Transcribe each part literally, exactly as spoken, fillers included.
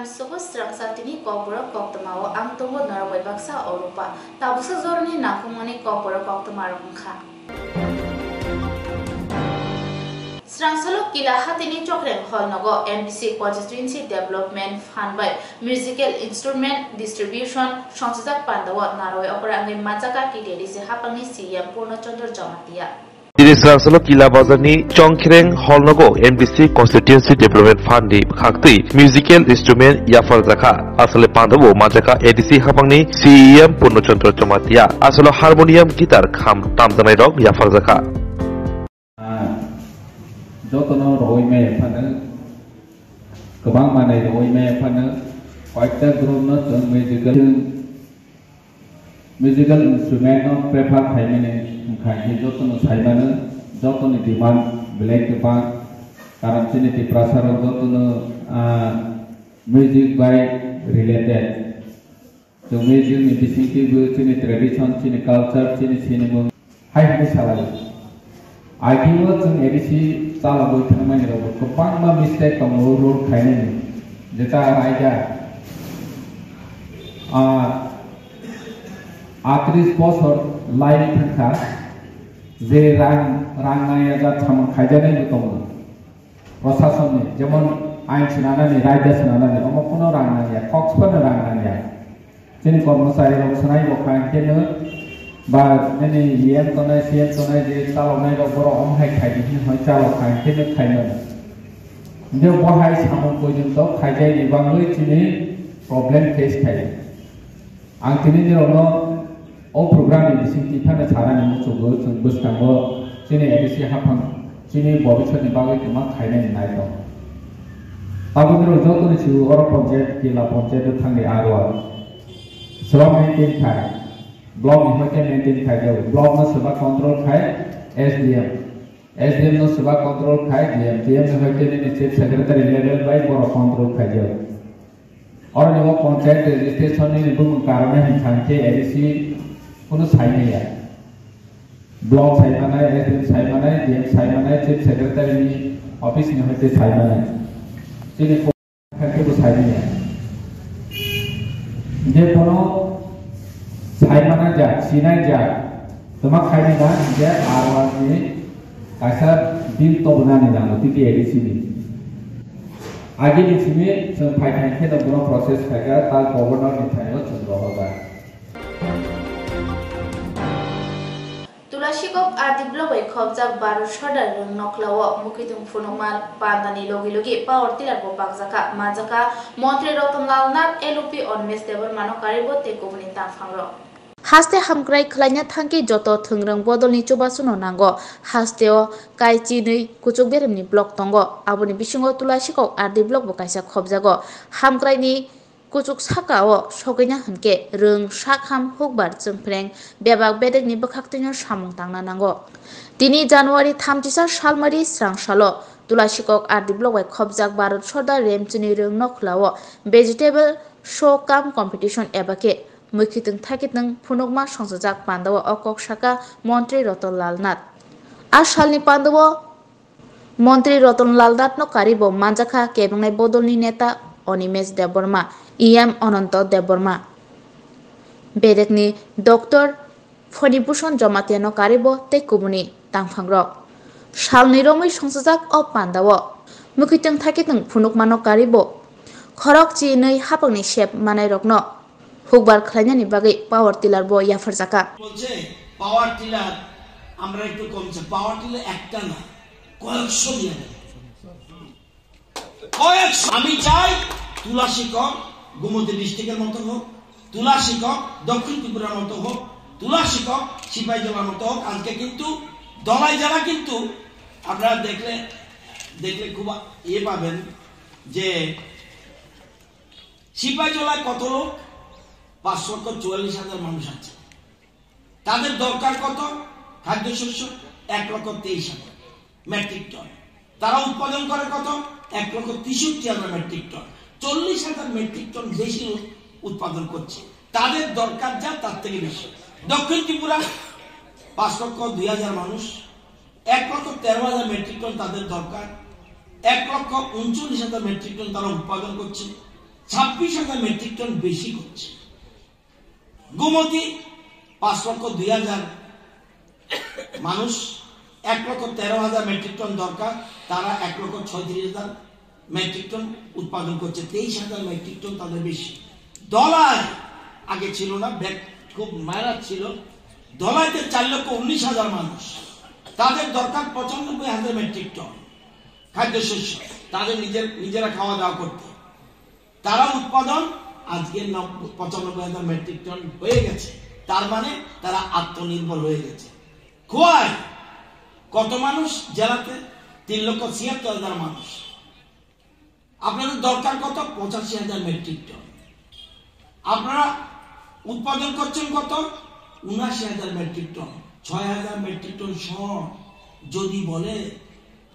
Sugo srangsa tini kokborok koktwmao ang tongo norok bai baksa Oropa. Tabuksa jorani nangkukmani kokborok koktwmarok wngkha. Srangsalo Kila hatini Chokreng Hall nogo M D C Constituency Development Fund bai musical instrument distribution songchajak pandao narwi okra wngwi manjaka T T A D C hapangni C E M Purno Chandra Jamatia. Tini srangsalo Kila Bazarni Chongkhreng Hall nogo M D C Constituency Development Fund ni bwkhaktwi musical instrument yapharjakha. Asole pandao manjaka A D C hapangni C E M Purno Chandra Jamatia. Asole harmonium, guitar, kham tamjaknairok yapharjakha. Ah, jotono rwui maya phano, kwbang manwi rwui maya phano, koyekta group no chwng musical, musical instrument no prefer khaimani wngkha khe jotono saimano, jotoni demand belai kwbang, karon chini Tiprasa rok jotono, ah, music bai related. Chwng music ni bisingtwi bo chini tradition, chini culture, chini sinimung hai hwnwi salai. Ageo chwng A D C chalogwi thangmani rokbo kwbangma mistake tongo rule khainani. Jeta raida, ah, atris bosor lai thangkha, je rang, rang nangya jat samung khaijaknai bo tongo. Prasasonni, jemon ain swnanani, raida swnanani, omo kuno rang nangya, koks phano rang nangya. Chini kormochari rok swnai bo kha hwnkhe no ba nini E M tongnai, C M tongnai je chaloknai rok borok omo hai khai di hinwi chalok kha hwnkhe no khai mano. Hwnkhe bo hai samung poijonto khaijai ni bagwi chini problem face khai. Ang tini nirokno o program ni bisingtwi phano sanani muchungo chwng bwskango chini A D C haphang chini bobiswt ni bagwi kwma khainani nai tongo. Tabuk nirok jotoni sio oro ponchayat, Kila ponchayat o thangni aro swbak maintain khai, block ni hoite maintain khai jao, block no swbak control khai S D M, S D M no swbak control khai D M, D M ni hoite nini chief secretary level bai borok control khai jao. Oro ni o panchayat registration ni bumung karana hinkha khe A D C kunu sai maya. Block sai manai, S D M sai manai, D M sai manai, chief secretary ni office ni hoite sai manai. Chini ko khe bo sai maya. Je kono sai manai ja, sinai ja, toma khai ni na je arwani kaisa bill tobonani nango T T A D C ni. Agini simi chwng phai thang khe no bono process khaikha, ta governor ni thani o chwng rohorkha. Tulasikok R D block bai khopjak Bharat Sardar Rwng Nokhla o mwkhwitwng phunukma pandani logi logi power tiller bo bakjakha, manjakha Montri Ratan Lal Nath, L O P Animesh Debbarma no karibo tei kubuni tangphangrok. Haste hamkrai khlaina thangkhe joto thwngrwng bodolni chubachuno nango. Hasteo kaichinwi kuchuk beremni block tongo. Aboni bisingo Tulasikok R D block bo kaisa khopjago. Hamkraini kuchuk sakao sogwina hwnkhe Rwng, Sakham, Hukbar, Chwngphreng bebak bedekni bwkhaktwino samung tangna nango. Tini January thamchisa salmari srangsalo Tulasikok R D block bai khopjak Bharat Sardar Remchini Rwng Nokhlao vegetable show cum competition eba khe mwkhwitwng thaikitwng phunukma songchajak pandao o kok saka Montri Ratan Lal Nath. A salni pandao Montri Ratan Lal Nath no karibo manjakha kebengnai bodolni neta Animesh Debbarma, E M Ananta Debbarma, bedekni Doctor Phanibhushan Jamatia no karibo tei kubuni tangphangrok. Salni romwi songchajak o pandao mwkhwitwng thaikitwng phunukma no karibo khorok chinwi hapangni sep manairokno hukbar khlainani bagwi power tiller bo yapharjakha. বলছে, power tiller আমরা একটু কমছে, power tiller একটা না, কয়েকশো দিয়ে দেবে। কয়েকশো। আমি চাই তুলা শিক্ষক গোমতী ডিস্ট্রিক্টের মতো হোক, তুলা শিক্ষক দক্ষিণ ত্রিপুরার মতো হোক, তুলা শিক্ষক সিপাহী জেলার মতো হোক। আজকে কিন্তু ধলাই জেলা কিন্তু আপনারা দেখলে, দেখলে খুব ইয়ে পাবেন যে সিপাহীজলায় কত লোক? পাঁচ লক্ষ চুয়াল্লিশ হাজার মানুষ আছে। তাদের দরকার কত? খাদ্যশস্য এক লক্ষ তেইশ হাজার মেট্রিক টন। তারা উৎপাদন করে কত? এক লক্ষ তেষট্টি হাজার মেট্রিক টন। চল্লিশ হাজার মেট্রিক টন বেশি উৎপাদন করছে। তাদের দরকার যা, তার থেকে বেশি। দক্ষিণ ত্রিপুরা পাঁচ লক্ষ দুই হাজার মানুষ, এক লক্ষ তেরো হাজার মেট্রিক টন তাদের দরকার, এক লক্ষ ঊনচল্লিশ হাজার মেট্রিক টন তারা উৎপাদন করছে। ছাব্বিশ হাজার মেট্রিক টন বেশি করছে। গোমতী পাঁচ লক্ষ দুই হাজার মানুষ, এক লক্ষ তেরো হাজার মেট্রিক টন দরকার, তারা এক লক্ষ ছয়ত্রিশ হাজার মেট্রিক টন উৎপাদন করছে, তেইশ হাজার মেট্রিক টন তাদের বেশি। ধলাই আগে ছিল না, ব্যাগ খুব মারা ছিল। ধলাইতে চার লক্ষ উনিশ হাজার মানুষ, তাদের দরকার পঁচানব্বই হাজার মেট্রিক টন খাদ্যশস্য, তাদের নিজের, নিজেরা খাওয়া দাওয়া করতে। তারা উৎপাদন আজকে নব-, পঁচানব্বই হাজার মেট্রিক টন হয়ে গেছে, তার মানে তারা আত্মনির্ভর হয়ে গেছে। খোয়াই কত মানুষ জেলাতে? তিন লক্ষ ছিয়াত্তর হাজার মানুষ। আপনাদের দরকার কত? পঁচাশি হাজার মেট্রিক টন। আপনারা উৎপাদন করছেন কত? উনাশি হাজার মেট্রিক টন। ছয় হাজার মেট্রিক টন শর্ট যদি বলে,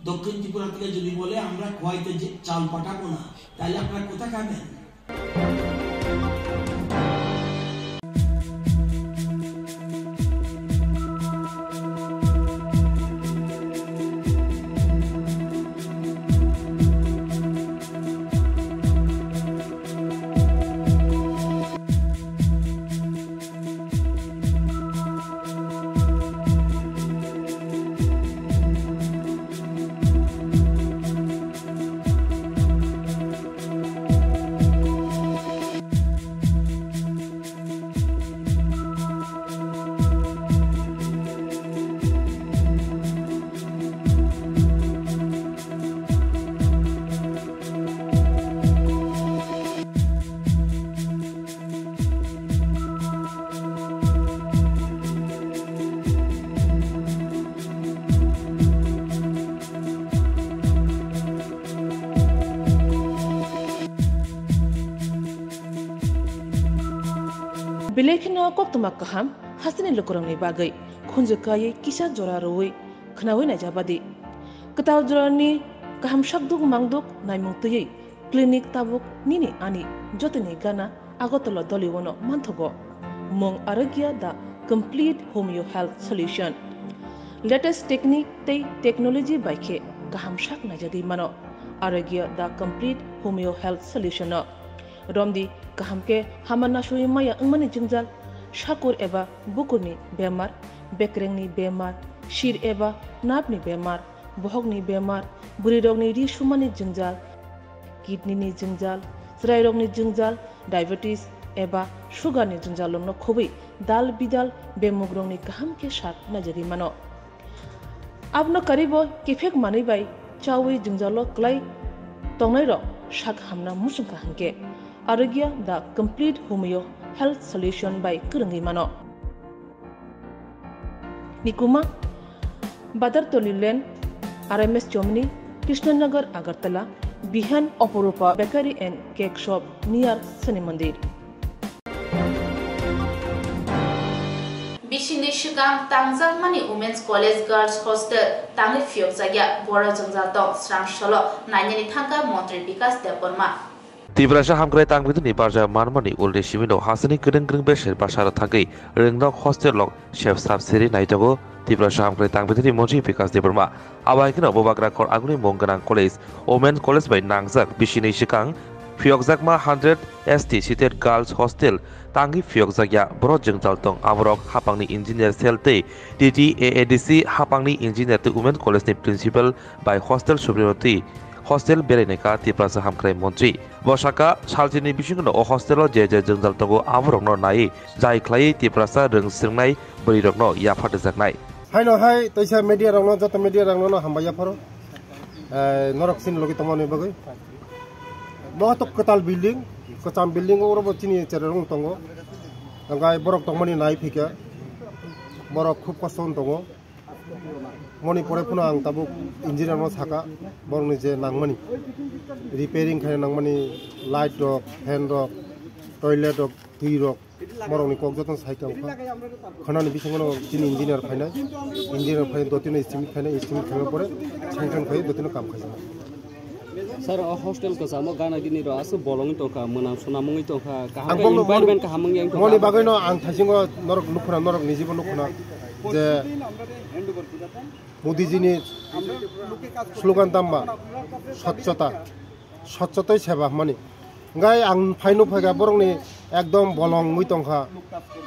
দক্ষিণ ত্রিপুরা থেকে যদি বলে আমরা খোয়াইতে যে চাল পাঠাবো না, তাহলে আপনারা কোথায় খাবেন? Belai kheno koktwma kaham hasteni lukurokni bagwi khunju kaiwi kisa jora rwui khwnaui naijabadi. Kwtal jorani kaham sakduk mangduk naimung twiwi clinic tabuk nini ani jotoni gana Agartala Doliwono manthogo. Mung Arogya the complete homeo health solution. Latest technique tei technology bai khe kaham sak naijagwi mano Arogya the complete homeo health solution no. Romdi kaham khe hama nasui maya wngmani jwngjal, sakur eba bukurni bemar, bekrengni bemar, sir eba napni bemar, bohokni bemar, bwrwirokni ri sumani jwngjal, kidney ni jwngjal, chwrairokni jwngjal, diabetes eba sugar ni jwngjal rokno khobwi dal bidal bemugrokni kaham khe sak naijagwi mano. Abono karibo kiphek manwi bai chawi jwngjalo kwlai tongnairok sak hamna muchungkha hinkhe Arogya the complete homeo health solution bai kwrwngwi mano. Nikuma, Badartoli Lane, R M S Chomni, Krishnanagar, Agartala, Bihan Oporupa Bakery and Cake Shop near Shani Mandir. Bisini swkang tangjakmani Women's College Girls Hostel tangwi phiyokjakya, boro jwngjal tong srang solo nainani thangkha Montri Bikas Debbarma. Tiprasa Hamkrai Tangbithi ni barja manmani ulni simino hasteni kwrwng kwrwng beser bwsarok thangwi rwngnok hostel rok sep sap siri nai tongo Tiprasa Hamkrai Tangbithi ni Montri Bikas Debbarma. Abo hai kheno Bubagra khor aguni mung gwnang college, Women College bai nangjak bisini swkang phiyokjakma hundred S T seated girls hostel tangwi phiyokjakya borok jwngjal tong. Aborok hapangni engineer cell tei T T A A D C hapangni engineer tei Women College ni principal bai hostel supremo twi hostel berainai kha Tiprasa Hamkrai Montri. Bo sakha, salchini bisingo o hostel o je je jwngjal tongo aborokno naiwi jai khlaiwi Tiprasa rwng swrwngnai bwrwirokno yapha rwjaknai. Haino hai teisa media rokno, joto media rokno no hambai yapharo. Eh, norok chini logi tongmani bagwi. Bo to kwtal building, kwcham building o oro bo chini chera rok tongo. Hwnkhai borok tongmani nai phikha. Borok khub kosto tongo. Moni pore phano ang tabuk engineer no saka, borokni je nangmani, repairing khaina nangmani light rok, fan rok, toilet rok, twi rok, borokni kok jotono sai tongkha. Khwnani bisingo no chini engineer phainai, engineer phai dotino estimate khainai, estimate khaina pore sanction khai dotino kam khaijak. Sir, o hostel kwchamo gana gini rok aswk bolongwi tongkha, mwnam swnam wngwi tongkha, kaham Ang khe bongno environment moni, kaham wngya wngkha. Moni bagwino ang thaisingo norok nukhuna, norok nijibo nukhuna je Modiji ni slogan tamba swchhota, swchhotoi seva hwnmani. Hwnkhe ang phai nuk phaikha borokni ekdom bolong wngwi tongkha,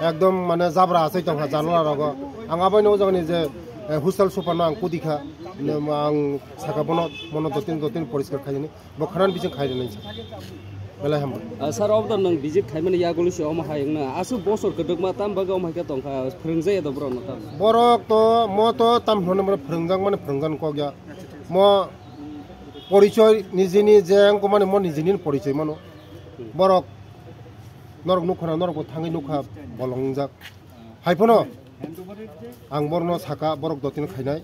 ekdom mane jabra achai tongkha janala rogo. Ang abaino o jagani je, eh, hostel super no ang kudi kha, ne, ang saka bono, bono dotin dotin poriskar khainani, bo khana bising khainani sa. Belai hambai. Ah, sir, obo to nwng visit khaimani yagulwi se omo hai wngna. Aswk bosor kwdwkma tam bagwi omo hai khe tongkha, phwrwngjaya do borokno tam? Borok to, mo to tam hwnwi borok phwrwngjak mani phwrwngjani kok ya. Mo porichoi nijini je wngkha mani mo nijini porichoi mano. Borok norok nukha na, norok bo thangwi nukha bolong wngjak. Hai phano ang borokno saka borok dotin khainai.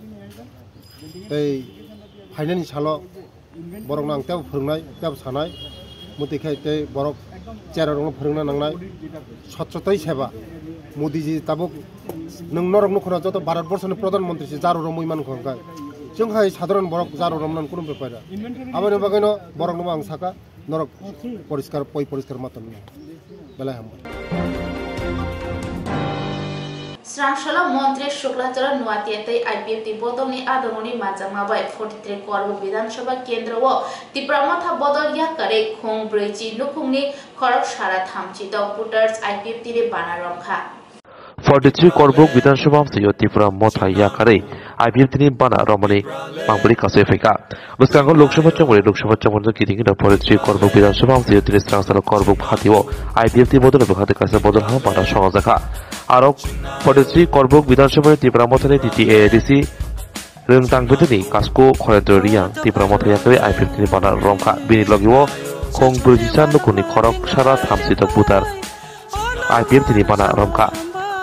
Tei phainani salo borokno ang tebo phwrwngnai, tebo sanai. Motwi khe tei borok chera rokno phwrwngna nangnai. Sotchotoi seba. Modiji tabuk nwng norok nukha na joto Bharat Borso ni Pradhan Mantri se jaru romwi mankha hwnkhe. Chwng hai sadharan borok jaru romnani kunu bepar ya. Aboni bagwino borokno bo ang saka. Norok poriskar, poi poriskar ma tongno. Belai hambai. Srangsalo Montri Shukla Charan Nuatia tei I P F T bodolni adongoni manjakma bai forty three Korbuk Bidhan Sabha Kendro o Tipra Motha bodol yakarwi khung brwichi nukhungni khorok sara thamchi dok voters I P F T ni bana romkha. Forty three Korbuk Bidhan Sabha amchaio Tipra Motha yakarwi I P F T ni bana romani mangbwrwi kasui phaikha. Bwskango Lok Sabha chongmani, Lok Sabha chongmani kiting khe forty three Korbuk Bidhan Sabha amchaio tini Srangsalo Korbuk Phatio I P F T bodol bwkhati kaisa bodol ha bana songjakha. Arok forty three Korbuk Bidhan Sabha Tipra Mothani T T A A D C Rwngtang Bedeni Kasko Khorendra Riyang Tipra Motha yakarwi I P F T ni bana romkha. Bini logio khong brwichisa nukhungni khorok sara thamchi dok butar I P F T ni bana romkha.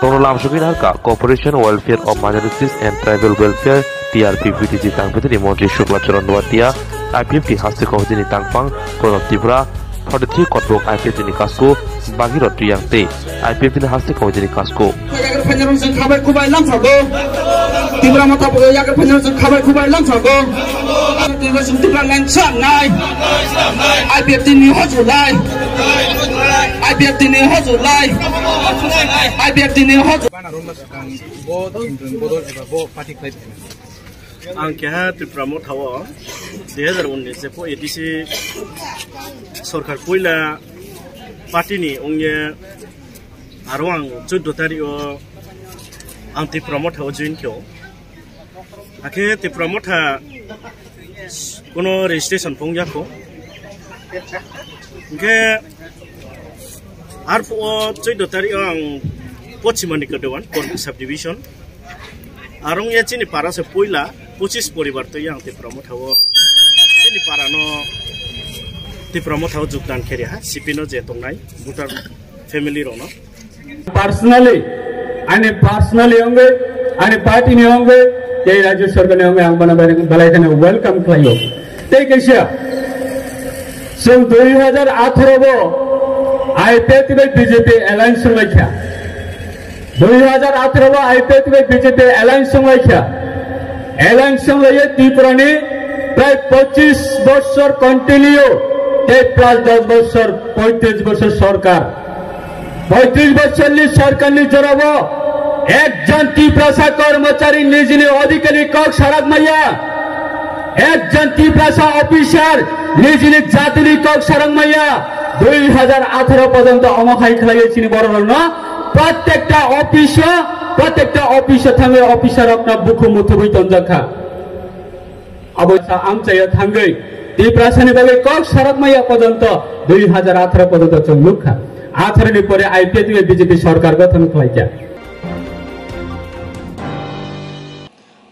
Tono lamsogwi narwkha Cooperation, Welfare of Minorities and Tribal Welfare, T R P P T G tang bedeni Montri Shukla Charan Nuatia, I P F T haste committee ni tangphang Pradhan Tripura, forty three Korbuk I P F T ni Kasko Bhagirath Riyang tei I P F T ni haste committee ni Kasko. Yakarwi phainai rok chwng khabai khubai lamsago. Tipra Motha bo yakarwi phainai rok chwng khabai khubai lamsago. Tipra chwng Tipra land swnamnai. I P F T ni hojulai. I P F T ni hojulai. I P F T ni hojulai. Bo bodol eba bo party khlai. Ang keha Tipra Motha o dui hazar unnis je po A D C sorkar puila party ni ongye aro ang chuddo tarik o ang Tipra Motha o join khe o. Hakhe Tipra Motha kono registration phung yakho. Hingkhe arphuh o chuddo tarik o ang Pochimani Godowan, Korbuk subdivision. Arong ya chini para se puila pochis poribar to yang Tipra Motha o. Chini para no Tipra Motha o jogdan khe ri ha, C P no je tongnai, voter family rok no. Personally, ani personally ongwi, ani party ni ongwi, tei rajya sarkar ni ongwi ang bono belai, belai kheno welcome khlaio. Tei kaisa, chwng dui hazar atharo bo I P F T bai B J P alliance wnglaikha. Dui hazar atharo bo I P F T bai B J P alliance wnglaikha. Alliance wnglaio Tripura ni prai pochis bochor continue, tei plus dos bochor, poitris bochor sorkar. Poitris bochorni sorkarni jorabo ekjon Tiprasa kormochari nijini odhikarni kok sarak maya, ekjon Tiprasa officer nijini jatini kok sarak maya, dui hazar atharo porjonto omo hai khlaiwi chini bororokno prottekta office o, prottekta office o thangwi officer rokno bukhuk muthubwi tonjakha. Abo sa amchaio thangwi Tiprasani bagwi kok sarak maya porjonto dui hazar atharo porjonto chwng nukha. Atharoni pore I P F T bai B J P sorkar gothon khlaikha.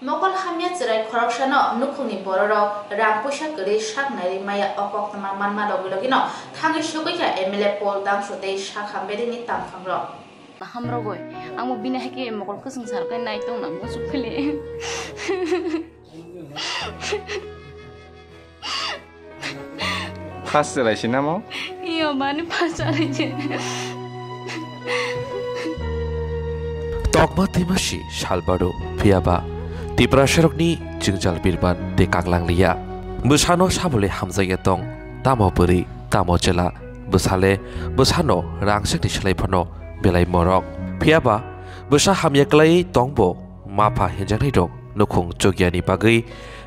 Mokol hamya chwrai khoroksano nukhungni bororok rang puisa kwrwi sak nairwi maya o koktwma manma logi logino thangwi sogwikha M L A Paul Dangso tei sak hamya ringni tangphangrok. Hamrogoi, amo bini hai khe mokol kwchwng sar khe nai tong nang muchuk phili. First chwrai si namo? Iyo, bani first chwrai se. Tokma twima si salbaro, phiya ba Tiprasarokni jwngjal birban tei kaklang liya. Bwsano sabole hamjakya tong, tamo bwrwi, tamo chwla, bwsale bwsano rangchakni slai phano belai morok. Phiya ba bwsa hamya kwlaiwi tongbo, mapha hinjaknairok nukhung chukyani bagwi,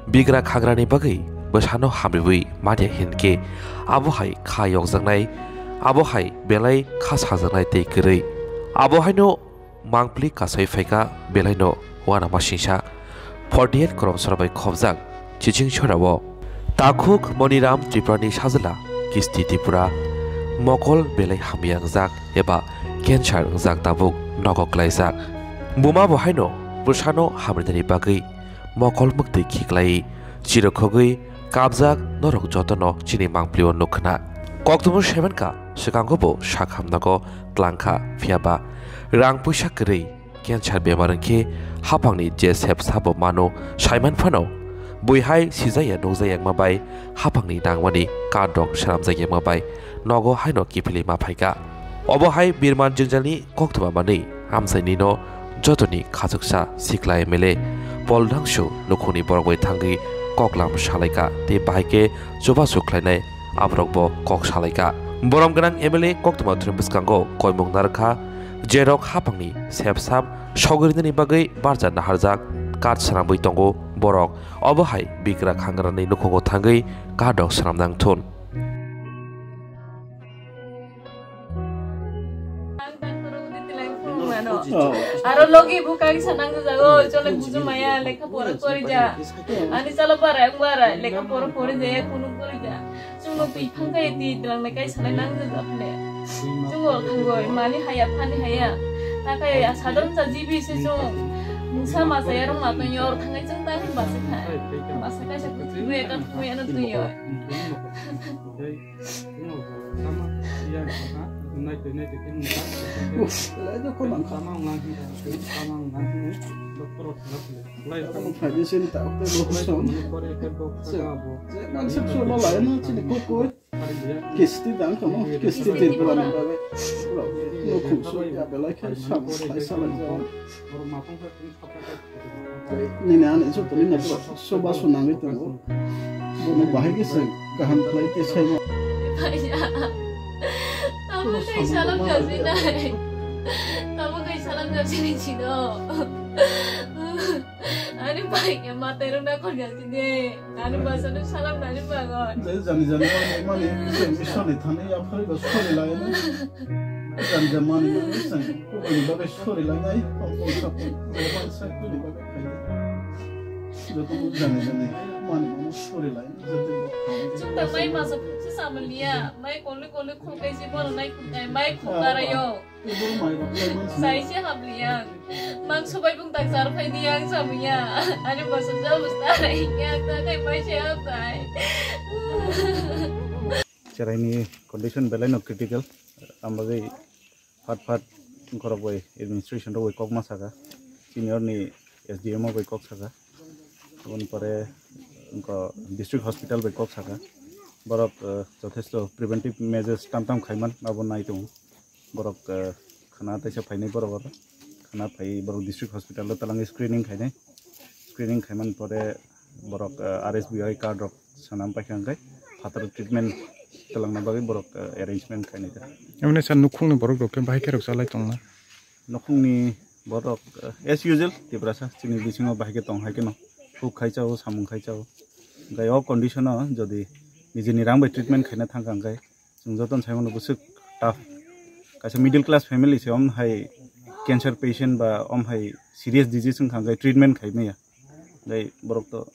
bigra khagrani bagwi bwsano hamriwi manya hinkhe abo hai kha yokjaknai, abo hai belai kha sajaknai tei kwrwi. Abo haino mangpili kasai phaikha belaino uanamasingcha forty eight koromsora bai khobjak chiching sorao. Takhuk Moniram Tripurani sajla Kisti Tripura mokol belai hamya wngjak eba cancer wngjak tabuk nogo klaijak. Buma bo haino bwsano hamrinani bagwi mokol mwktwi khiklai chirokhogwi kapjak norok jotono chini mangpilio nukkhna. Koktwmung semenkha swkango bo sakham nogo tlangkha phiyaba rang puisa kwrwi cancer bemar wngkhe haphangni je sep sabo mano saiman phano bui hai sijaya nukjayakma bai haphangni nangmani card rok swnamjakyakma bai nogo haino kiphilwi ma phaikha. Obo hai birman jwngjalni koktwma manwi amchainino jotoni khachuksa sikla M L A Paul Dhangsu nukhungni borok bai thangwi koklam salaikha tei bahai khe chubachu khlainai aborokbo kok salaikha. Borom gwnang M L A koktwma thwrwng bwskango koimung narwkha, jerok haphangni sep sap sogwirnani bagwi barja naharjak card swnamwi tongo borok. Obo hai bigra khangrani nukhungo thangwi card rok swnamna wngthun. Ang doctor udi tilang phunukmano. Oh. Aro logi bo kaisa nangjago, chole buju maya lekha pora korija. Ani chala bara ang bara lekha pora korija, kunu korija. Chungo twi phangkai ti tilang le kaisa le nangjak le. Chungo thangoi mani haya phani haya. Takai ya sadon sa G B se chung. Mungsa masa ya rong ma to yor thangai chung ta hin basa kha. Basa kaisa kutu ya kan kuya no tu yo. Kisti dang kamo, kisti tirpura ni bagwi. Nukhung su ya belai khe sam sai salai jao. Nini ani joto ni nokla soba sunangwi tongo. Bono bahai khe se kaham khlai tei saima. Tamo kai salam jabsi nai. Tamo kai salam jabsi ni chido. Ani bai ke mate runa khol jabsi de. Ani basa nu salam nani bagon. Jai jani jani mani mani isang isang ni thani ya phari ba sori lai na. Jani jani mani mani isang. Kubuni bagwi sori lanai, pokol sapung, roman sai kubuni bagwi khaidi. Joto bo jani jani, mani mano sori lai, joto bo khaidi. Chwng ta mai masa phuksa samaliya, mai kolwi kolwi khulkai si bono nai khulkai, mai khulkarayo. Ibo mai rok lai man sai. Sai se habliya. Mang subai bung tak sar phai di yang samuya. Ani basa jal basta rai, yang ta kai mai se hablai. Cheraini condition belai no critical. Ambagwi phat phat khorok bai administration rok bai kok ma saka, senior ni S D M o bai kok saka, aboni pore wngkha district hospital bai kok saka, borok, eh, jothesto preventive measures tam tam khaiman abo nai tongo, borok, eh, khana teisa phainai borok oro, khana phai borok district hospital o twlangwi screening khainai, screening khaiman pore borok, eh, R S B I card rok swnam paikha hwnkhe phataro treatment twlangna bagwi borok, eh, arrangement khainai ta. Emne sir, nukhungni borok rok khe bahai khe rok chalai tongna? Nukhungni borok, eh, as usual Tiprasa chini bisingo bahai khe tong hai kheno, huk khai chao, samung khai chao. Hwnkhe o condition o jodi nijini rang bai treatment khaina thangkha hwnkhe chwng jotono sai mano bwswk tough. Kaisa middle class family se om hai cancer patient ba om hai serious disease wngkha hwnkhe treatment khai maya. Tei borok to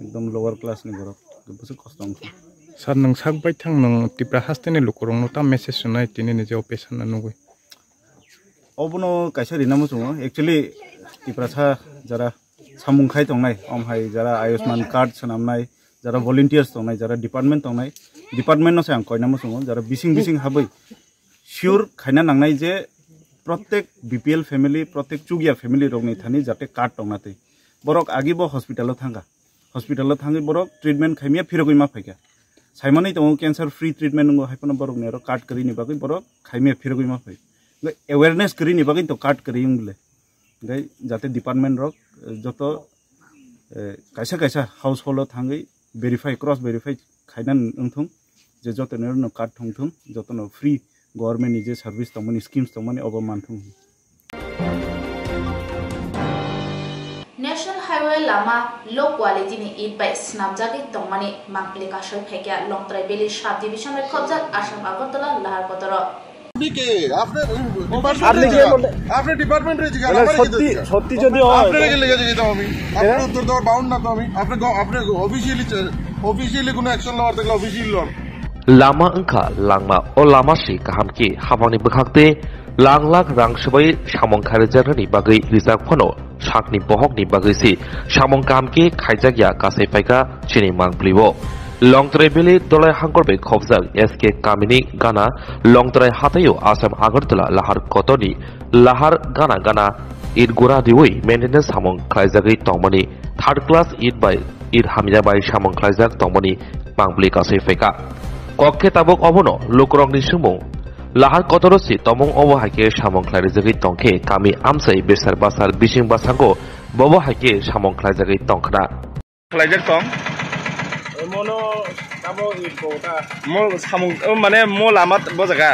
ekdom lower class ni borok, bwswk kosto wngkha. Sir, nwng sak baithang nwng Tipra haste ni lukurokno ta message rwnai tini ni je operation no nugwi? Obono kaisa rina muchungo, actually Tiprasa jara samung khai tongnai, om hai jara Ayushman card swnamnai, jara volunteers tongnai, jara department tongnai, department no se ang koina muchungo, jara bising bising habwi sure khaina nangnai je protek B P L family, protek chukya family rokni thani jate card tongna twi. Borok agi bo hospital o thangkha. Hospital o thangwi borok treatment khaimya phirogwi ma phaikha. Saimani tongo cancer free treatment wngo, hai phano borokni oro card kwrwini bagwi borok khaimya phirogwi ma phai. Hwnkhe awareness kwrwini bagwi to card kwrwi wng bwle. Hwnkhe jate department rok, eh, joto, eh, kaisa kaisa household o thangwi verify, cross verify khaina wngthung, je jotono no card thungthung, jotono free government ni je service tongmani, schemes tongmani obo manthung. National Highway Lama low quality ni it bai swnamjagwi tongmani mangpili kasui phaikha Longtrai Valley sub division bai khobjak Assam Agartala Lahar Kotoro. আপনি কে? আপনার ডিপার্টমেন্ট আপনি কে বলতে? আপনার ডিপার্টমেন্ট রয়েছে, মানে, আমার কি সত্যি, দরকার? সত্যি যদি হয়, আপনার কি লেগে যেতে হবে? হ্যাঁ? আপনার উত্তর দেওয়ার বাউন্ড না তো আমি। আপনি গ-, আপনি অফিসিয়ালি চে-, অফিসিয়ালি কোনো অ্যাকশন নেওয়ার থাকলে অফিসিয়ালি লন। Lama wngkha langma, o lama si kaham khe hapangni bwkhak tei lang lak rang swbai samung khairijaknani bagwi rijak phano sakni bohokni bagwi si samung kaham khe khaijakya kasai phaikha chini mangpili-o. Longtrai Valley Dolai Hangkor bai khobjak S K Kamini gana Longtrai hatai-o Assam Agartala Lahar Kotorni Lahar gana gana it gura riwi maintenance samung khlaijagwi tongmani, third class it bai it hamya bai samung khlaijak tongmani mangpili kasui phaikha. Kok khe tabuk obono lukurokni swngmung Lahar Kotoro si tongmung, obo hai khe samung khlairijagwi tongkhe kami amchai besar basar bising bwskango bobo hai khe samung khlaijagwi tongkhna. Khlaijak tong. Emono tamo it bo ta. Mo samung, o mane mo lama bo jaga.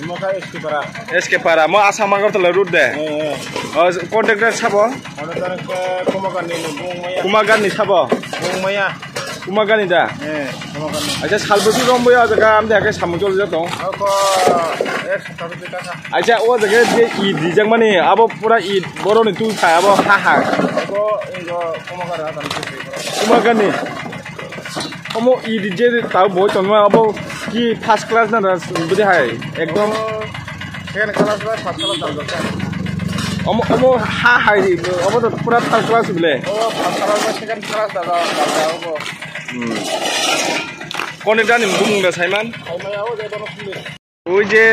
Mo kha S K para. S K para, mo Assam Agartala road de. Eh, eh. O contractor sabo? Ono tar ke Kumagarni ni bung maya. Kumagarni sabo? Bung maya. Kumagarni da? Eh, Kumagarni. Acha salbwswk rombo ya jaga amde ake samung choli jak tong. Ako ek sapta bwswk ta kha. Acha o jaga je it rijak mani abo pura it boroni twi kha abo ha ha. Abo ingo Kumagar ha tang. Kumagarni. Omo it je tao boi tongma abo ki first class na das bidi hai ekdom. Second class ba first class dal dal. Omo, omo ha hai di, omo to pura third class bile. Oh, first class ba second class dal dal dal obo. Hmm. Kone dani bumung da Saiman? Saiman abo je kono kule. ওই যে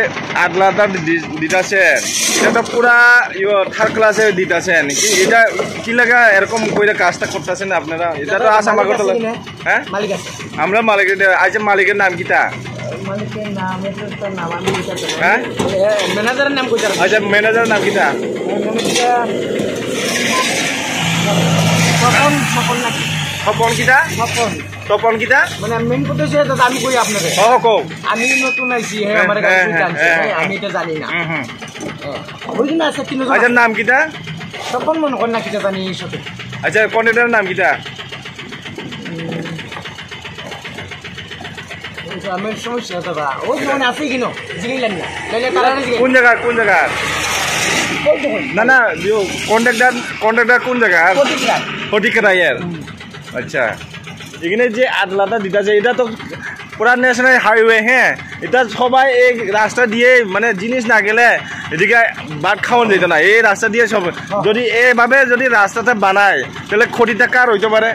আট লাতা দি-, দিতাছেন, এটা তো পুরা ইয়ো থার্ড ক্লাসে দিতাছেন। কি এটা কি লাগা এরকম কইরা কাজটা করতেছেন আপনারা? এটা তো এটা আসাম মালিক আগরতলা। আছে কিনা? হ্যাঁ? মালিক আছে। আমরা মালিকের, আচ্ছা, মালিকের নাম কিতা? মালিকের নাম, এটা তো নাম আমি কইতাম পারি না। হ্যাঁ? এ, ম্যানেজারের নাম কইতাম পারি। আচ্ছা, ম্যানেজারের নাম কিতা? ম্যানেজার স্বপন, স্বপন নাকি? স্বপন কিতা? স্বপন। তপন কিতা? মানে মেইন কথা হচ্ছে দাদা, আমি কই আপনারে। ও, কও। আমি নতুন আইছি, হ্যাঁ, হ্যাঁ, আমার হ্যাঁ, কাছে হ্যাঁ, জানছে, হ্যাঁ, হ্যাঁ, হ্যাঁ। আমি এটা জানি না। হুম, হুম। হ্যাঁ। ওই জন্য আছে তিনজন আচ্ছা, আছে। নাম কিতা? তপন মনে করেন না কিতা জানি এই সাথে। আচ্ছা, কন্ট্রাক্টরের নাম কিতা? উম, ওই যে আমার সমস্যা দাদা, ওই যে মানে আছে কিনো, জিনিলেন না। তাহলে তারা কোন জায়গা, কোন জায়গা? ওই তো ওই। না, না, ইয়ো, কন্ট্রাক্টর, কন্ট্রাক্টর কোন জায়গা? ফটিকরা। ফটিকরা এর। হুম। আচ্ছা, এখানে যে আট লাতা দিতা আছে, এটা তো পুরা ন্যাশনাল হাইওয়ে, হ্যাঁ, এটা সবাই এই রাস্তা দিয়ে মানে জিনিস না গেলে এদিকে ভাত খাওয়ানো যেত না। এই রাস্তা দিয়ে সব যদি এভাবে যদি রাস্তাটা বানায়, তাহলে ক্ষতিটা কার হইতে পারে?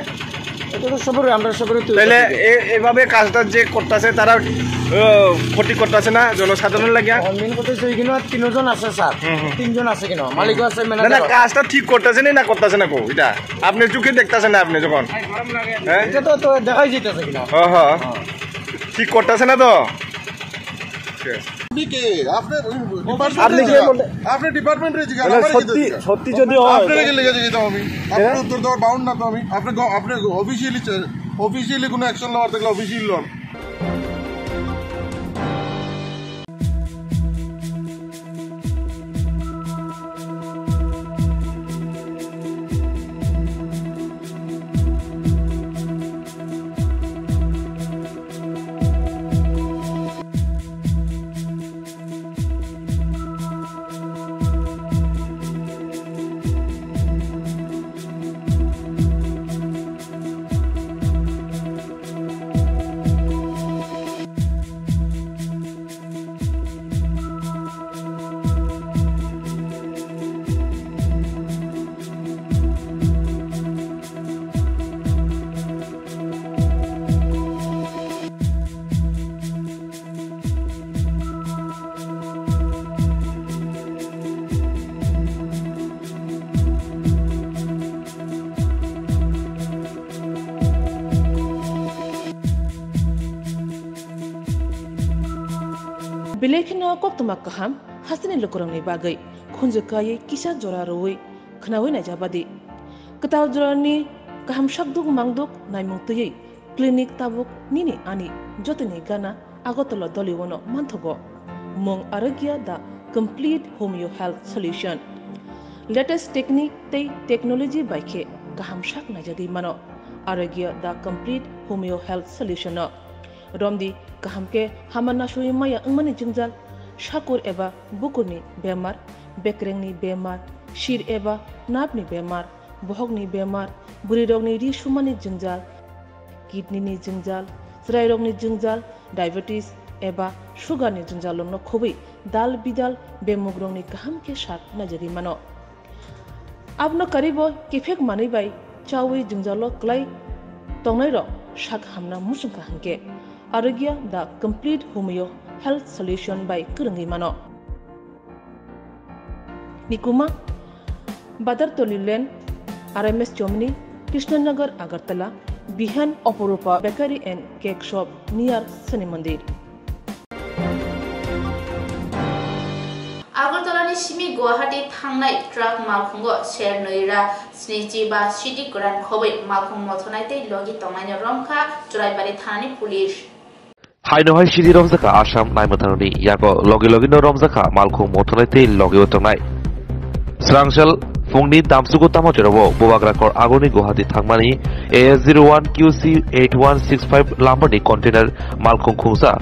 এটা তো সবার, আমরা সবারই তো তাহলে এ-, এভাবে কাজটা যে করতেছে, তারা, আহ, ক্ষতি করতেছে না জনসাধারণ লাগিয়া? মেইন কথা হচ্ছে এখানে তিনজন আছে স্যার, হুম, হুম। তিনজন আছে কিনা, মালিকও আছে, না, না, ম্যানেজারও আছে। কাজটা ঠিক করতেছে না, না করতেছে না কো, এটা আপনি চোখে দেখতেছেন না আপনি যখন, হ্যাঁ? এটা তো, তো দেখাই যাইতেছে কিনা। হ্যাঁ, হ্যাঁ। হ্যাঁ। ঠিক করতেছে না তো? ঠিক আছে। আপনি কে? আপনার ডিপার্টমেন্ট আপনি কে বলতে? আপনার ডিপার্টমেন্ট রয়েছে, মানে আমার কি সত্যি, দরকার? সত্যি যদি হয়, আপনার কি লেগে যেতে হবে? হ্যাঁ? আপনার উত্তর দেওয়ার বাউন্ড না তো আমি। আপনি গ-, আপনি অফিসিয়ালি চে-, অফিসিয়ালি কোনো অ্যাকশন নেওয়ার থাকলে অফিসিয়ালি লন। Belai kheno koktwma kaham hasteni lukurokni bagwi khunju kaiwi kisa jora rwui khwnaui naijabadi. Kwtal jorani kaham sakduk mangduk naimung twiwi clinic tabuk nini ani jotoni gana Agartala Doliwono manthogo. Mung Arogya, the complete homeo health solution. Latest technique tei technology bai khe kaham sak naijagwi mano. Arogya the complete homeo health solution no. Romdi kaham khe hama nasui maya wngmani jwngjal, sakur eba bukurni bemar, bekrengni bemar, sir eba napni bemar, bohokni bemar, bwrwirokni ri sumani jwngjal, kidney ni jwngjal, chwrairokni jwngjal, diabetes eba sugar ni jwngjal rokno khobwi dal bidal bemugrokni kaham khe sak naijagwi mano. Abono karibo kiphek manwi bai chawi jwngjalo kwlai tongnairok sak hamna muchungkha hinkhe Arogya the complete homeo health solution bai kwrwngwi mano. Nikuma, Badartoli Lane, R M S Chomni, Krishnanagar, Agartala, Bihan Oporupa Bakery and Cake Shop near Shani Mandir. Agartalani simi Guwahati thangnai truck malkhungo ser nwi ra snichi ba sidi kwran khobwi malkhung mothonai tei logi tongnaino romkha Churaibari thanani police. Haino hai sidi romjakha Assam naimwthangrokni yago, logi logino romjakha malkhung mothonai tei logi o tongnai. Srangsel phungni damsugo tamo jorao Bubagra kor agoni Guwahati thangmani A S zero one Q C eight one six five lambarni container malkhung khungsa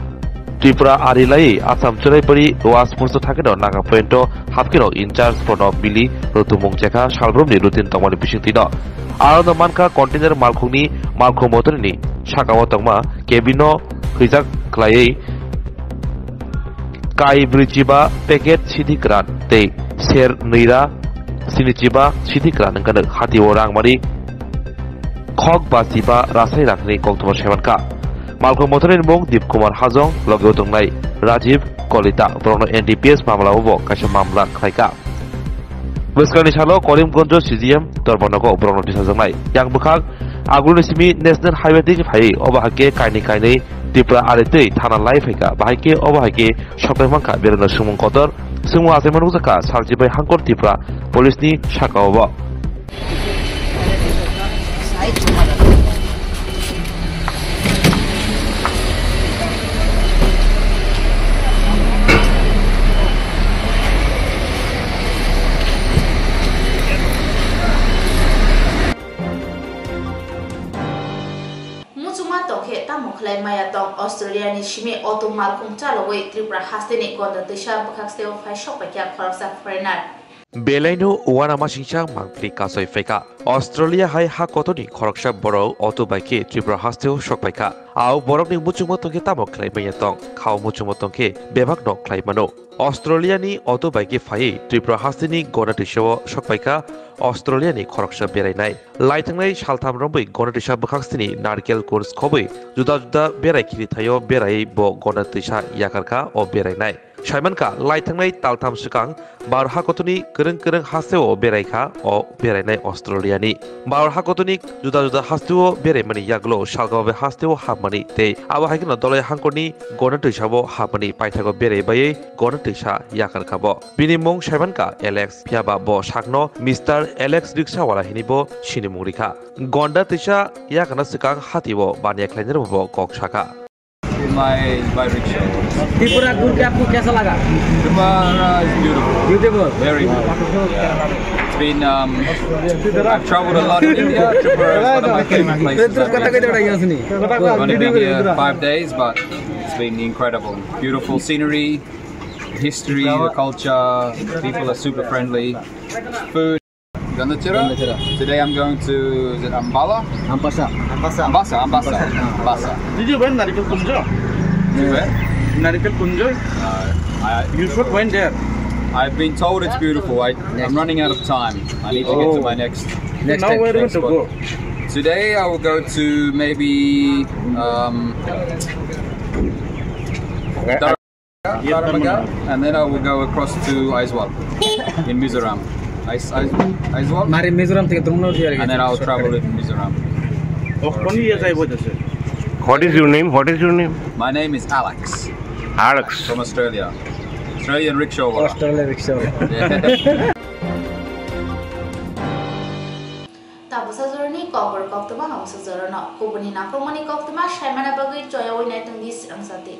Tripura ari lai Assam Churaibari was posto thangkeno Naga Point o hapkeno in charge Pranab Bili rutumung chekha salbrumni routine tongmani bisingtwino. Arono mankha container malkhungni malkhung mothonini sakao tongma cabin no hwijak khlaiwi kai brwichiba packet sidi kwran tei ser nwi ra sinichiba sidi kwran wngkha. Hatio rangmani khok ba chiba rasai rangni koktwma saimankha. Malkhung mothorni mung Dip Kumar Hajong, logi o tongnai Rajiv Kolita, borokno N D P S mamlao bo kaisa mamla khlaikha. Bwskangni salo Korimganj C G M Dorbanogo borokno tisajaknai. Yang bwkhak Agulni simi National Highway twi phaiwi obo hai khe kainwi kainwi Tripura ari twi thana lai phaikha. Bahai khe obo hai khe sokthai mankha, bereno swngmung kotor, swngmung achaima nukjakha salchibai Hangkor Tripura Police ni sakao bo. Muchungma tongkhe tamo khlai maya tong? Australia ni simi auto malkhung chalogwi Tripura hasteni Gonda twisa bwkhaksteo phai sokpaikha khoroksa foreigner. Belaino uanamasingcha mangpili kasoi phaikha. Australia hai ha kotorni khoroksa borok auto bai khe Tripura hasteo sokpaikha. Ao borokni muchungma tongkhe tamo khlai maya tong? Khao muchungma tongkhe bebakno khlai mano. Australia ni auto bai khe phaiwi Tripura hasteni Gonda twisao sokpaikha Australia ni khoroksa berainai. Laithangnai saltham romwi Gonda twisa bwkhaksteni Narkel Kunj khobwi juda juda berai khili thaio beraiwi bo Gonda twisa yakarkha o berainai. Saimankha, laithangnai taltham swkang Bharat hakotoni kwrwng kwrwng hasteo beraikha o berainai Australia ni. Bharat hakotoni juda juda hasteo beraimani yagulo salgababe hasteo hapmani tei abo hai kheno Doloi Hangkorni Gonda twisao hapmani paithago berai baiwi Gonda twisa yakarkha bo. Bini mung saimankha Alex, phiyaba bo sakno Mister Alex Riksawala hinwi bo sinimung rikha. Gonda twisa yakarna swkang hatio baniya khlainai bo kok sakha. My, my rickshaw. Tripura घूम के आपको कैसा लगा? Tripura is beautiful. Beautiful. Very beautiful. Yeah. It's been, um, I've traveled a lot in India. Tripura is one of my favorite places I've been. Gonna be here five days, but it's been incredible. Beautiful scenery, history, the culture, people are super friendly. Food. Gandachara? Gandachara. Today I'm going to, is it Ambala? Ambasa. Ambasa, Ambasa, Ambasa. Ambasa. Did you went Narikal Kunj? You went? Narikal Kunj? Uh, I, You should went there. I've been told it's beautiful. I, I'm running out of time. I need to get to my next. Next Now time. Where you want to go? Today I will go to maybe, um, Dar- Karamega, and then I will go across to Aizawl in Mizoram. Ais-, Ais-, Aizawl? Mari Mizoram থেকে তোমরা দিয়ে And then I'll travel in Mizoram. What is your name? What is your name? My name is Alex. Alex. From Australia. Australian rickshaw. Australian rickshaw. Yeah. Tabuksa jorani kokborok koktwma hamsa jorano kubuni nangkukmani koktwma saimana bagwi choyawi naitongdi swrang jati.